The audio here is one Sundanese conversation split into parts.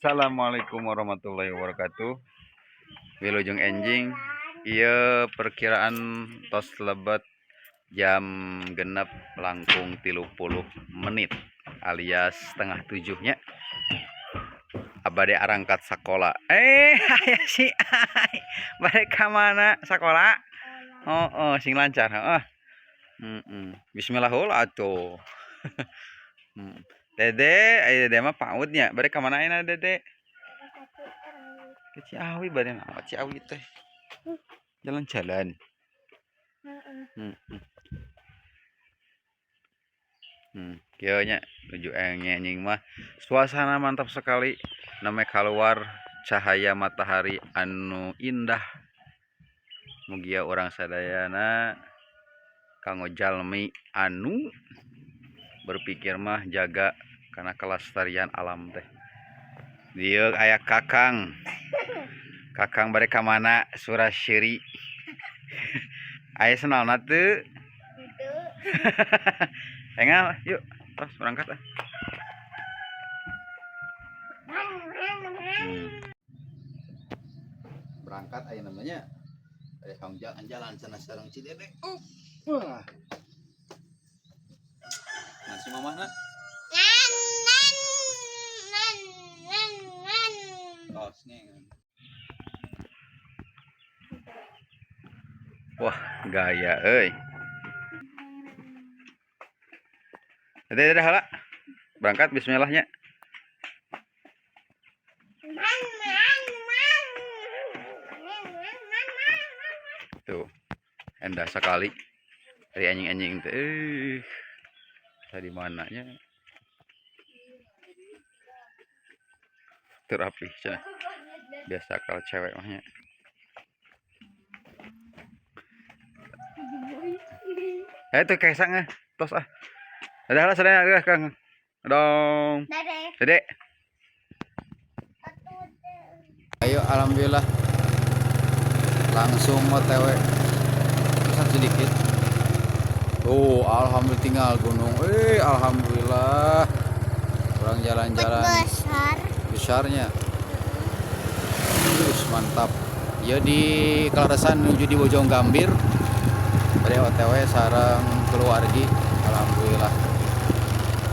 Assalamualaikum warahmatullahi wabarakatuh. Wilujeng enjing. Ieu perkiraan tos lebet jam 5.30 alias 6.30 nya. Bade arangkat sekolah. Eh, aya si Ai. Bade ka mana? Sekolah? Oh, sing lancar, heeh. Bismillah heula atuh. Dede, aya Dede mah PAUD nya. Bade ka mana ayeuna, Dede? Ke Ciawi. Bade naon Ciawi teh? Jalan-jalan. Kieu nya nuju enjing mah suasana mantap sekali, namanya keluar cahaya matahari anu indah. Mugia urang sadayana kanggo jalmi anu berpikir mah jaga karena kelestarian alam teh. Dieu aya Kakang. Kakang bade ka mana? Surasiri. Aya sendalna teu? Engal, yuk, terus berangkat ah. Berangkat aya namanya. Aya kang jalan-jalan sana sareng si Dede. Oh. Wah. Masih mamahna? Tos nih. Wah, gaya euy. Dede, dede heula. Berangkat bismillahnya. Tuh. Endah sekali. Dari anjing-anjing teh. Tadi mananya? Terapi cenah. Biasa kalau cewek mahnya. Eh tuh kaisang ah. Tos ah. Dadah lah sadaya, dadah Kang. Dong. Dede. Ayo, alhamdulillah langsung OTW pesan sedikit. Tuh, alhamdulillah tinggal gunung. Alhamdulillah kurang jalan-jalan besar. Besarnya. Terus mantap. Ya di Kalasan menuju di Bojong Gambir. Pada OTW sareng keluargi. Alhamdulillah.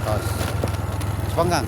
Tos. Sepenggang.